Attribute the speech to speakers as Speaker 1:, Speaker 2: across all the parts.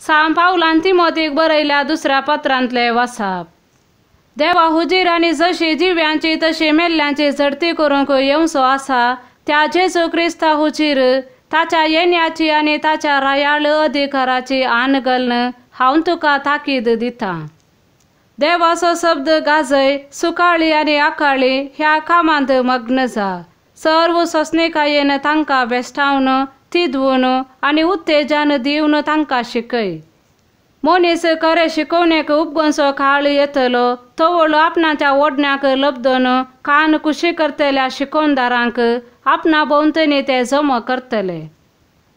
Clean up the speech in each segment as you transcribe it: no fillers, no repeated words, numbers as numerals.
Speaker 1: सांत पावलान तिमोतीक बरयल्या दुसऱ्या पत्रांतले वासाप. देवा हुजीर आनी जशी जिव्यांची तशी मेल्ल्यांची झडती करूंक येवचो आसा त्या जेजू क्रिस्ता हुजीर ताच्या येण्याची आनी ताच्या रायाळ अधिकाराची आन घालून हांव तुका ताकीद दितां. देवाचो शब्द गाजय, सुकाळी आनी आकाळी ह्या कामांत मग्न जा. सर्व सोंसणीकायेन तांकां बेश्टावन तिदवून आनी उत्तेजन दिवन तांकां शिकय. मनीस खरें शिकोवणेक उपगोनसो काळ येतलो तवळ आपणाच्या ओडण्याक लब्दून कान कुशी करतल्या शिकोवणदारांक आपणा भोंवतणी ते जमो करतले.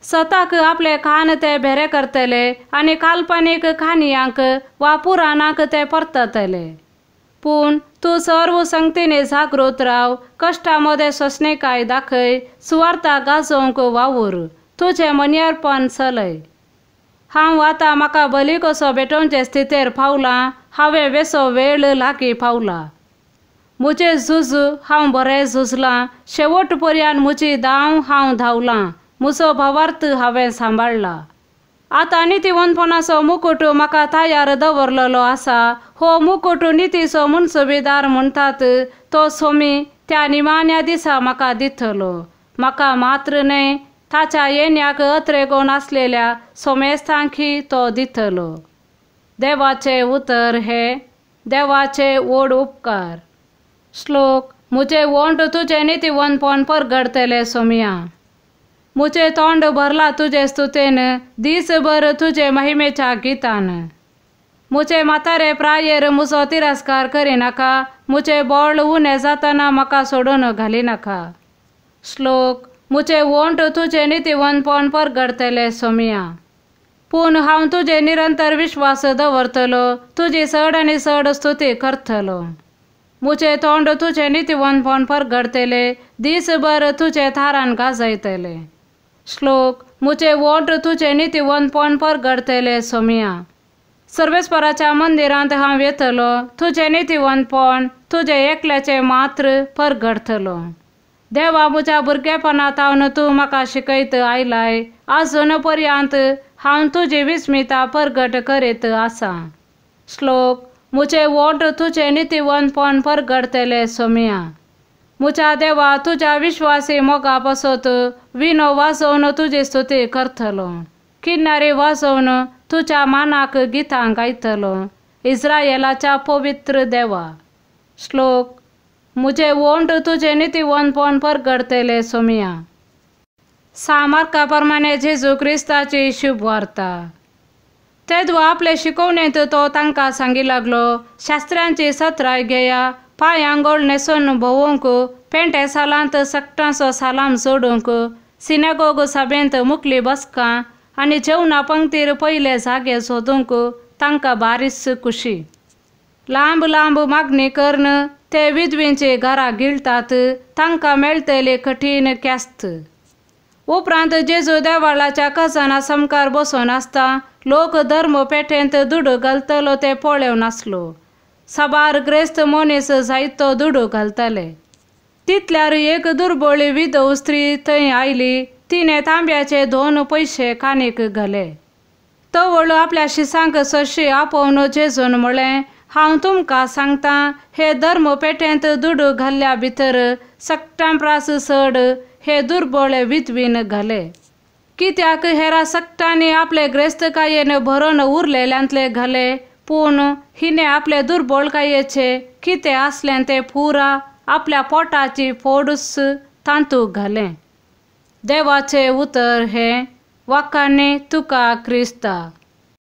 Speaker 1: सताक आपले कान ते भेरे करतले आनी काल्पनीक काणयांक वा पुराणाक ते परततले. पूण तूं सर्व संगतीनी जागृत राव, कश्टा मदें सोंसणीकाय दाखय, सुवार्ता गाजोवंक वावूर, तुजें मन्यारपण चलय. हांव आतां म्हाका बली कसो भेटोवचे स्थितेर पावलां, हांवें वेसो वेळ लागीं पावला. म्हजें झूज हांव बरें झुजलां, शेवट पर्यंत म्हजी धांव हांव धांवलां, म्हजो भावार्थ हांवें सांबाळ्ळा. आतां नितीवंतपणाचो मुकुट म्हाका तयार दवरलेलो आसा. हो मुकुट नितीचो मुनसुबीदार म्हणटात तो सोमी त्या निमाण्या दिसा म्हाका दितलो. म्हाका मात्र न्हय, ताच्या येण्याक अत्रेगोन आसलेल्या सोमेस्तांकी तो दितलो. देवाचें उतर हें देवाचे व्हड उपकार. श्लोक. म्हजें ओंठ तुजें नितीवंतपण परगडतलें सोमया. म्हजें तोंड भरलां तुजे स्तुतेन, दीसभर तुजे महिमेच्या गितान. म्हजे म्हातारे प्रायेर म्हजो तिरस्कार करिनाका, म्हजें बळ उणें जातना म्हाका सोडून घालिनाका. श्लोक. म्हजें ओंठ तुजें नितीवंतपण परगडतलें सोमया. पूण हांव तुजे निरंतर विश्वास दवरतलो, तुजी चड आनी चड स्तुती करतलो. म्हजें तोंड तुजें नितीवंतपण परगडतलें, दीसभर तुजें थारान गाजयतलें. श्लोक. म्हजें ओंठ तुजें नितीवंतपण परगडतलें सोमया. सर्वेस्पराच्या मंदिरांत हांव येतलो, तुजें नितीवंतपण तुजें एकल्याचें मात्र परगडतलो. देवा, म्हज्या भुरगेपणा थावन तूं म्हाका शिकयत आयलाय, आजून पर्यंत हांव तुजी विस्मिता परगट करीत आसा. श्लोक. म्हजें ओंठ तुजें नितीवंतपण परगडतलें सोमया. म्हज्या देवा, तुज्या विश्वासी मोगा पासत विनो वाजोवन तुजी स्तुती करतलो, किन्नरी वाजोवन तुज्या मानाक गितां गायतलो. इस्रायलाच्या पवित्र देवा. श्लोक. म्हजें ओंठ तुजें नितीवंतपण परगडतलें सोमया. सांत मार्का प्रमाणे जेजू क्रिस्ताची शुभवार्ता. तेदवा आपले शिकोवणेंत तो तांकां सांगी लागलो, शास्त्र्यांची सत्राय घेया, पांयांक गोळ न्हेसून भोंवूंक, पेंटे सालांत सगटांचो सालाम जोडूंक, सिनेगोग सभेंत मुकली बसकां आनी जेवणा पंक्तीर पयले जागे सोदूंक तांकां बारीच खुशी. लांब लांब मागणी करून ते विधवींची घरां गिळटात, तांकां मेळटली कठीण ख्यास्त. उपरांत जेजू देवाळाच्या खजाना सामकार बसून आसता लोक धर्म पेटेंत दुडू घालतलो ते पळोवन आसलो. साबार ग्रेस्त मनीस जायतो दुडू घालताले. तितल्यार एक दुर्बळी विधव स्त्री थंय आयली. तिणें तांब्याचे 2 पयशे कानीक घाले. तवळ आपल्या शिसांक सरशी आपोवन जेजून म्हळें, हांव तुमकां सांगतां, हे धर्म पेटेंत दुडू घाल्ल्या भितर सगटां प्रास चड हे दुर्बळे विधवीन घाले. कित्याक हेरा सगटांनी आपले ग्रेस्तकायेन भरून उरलेल्यांतले घाले, पूण हिणें आपले दुर्बळकायेचे कितें आसलें तें पुरा आपल्या पोटाची फोडूच तांतू घालें. देवाचें उतर हें. वाखाणे तुका क्रिस्ता.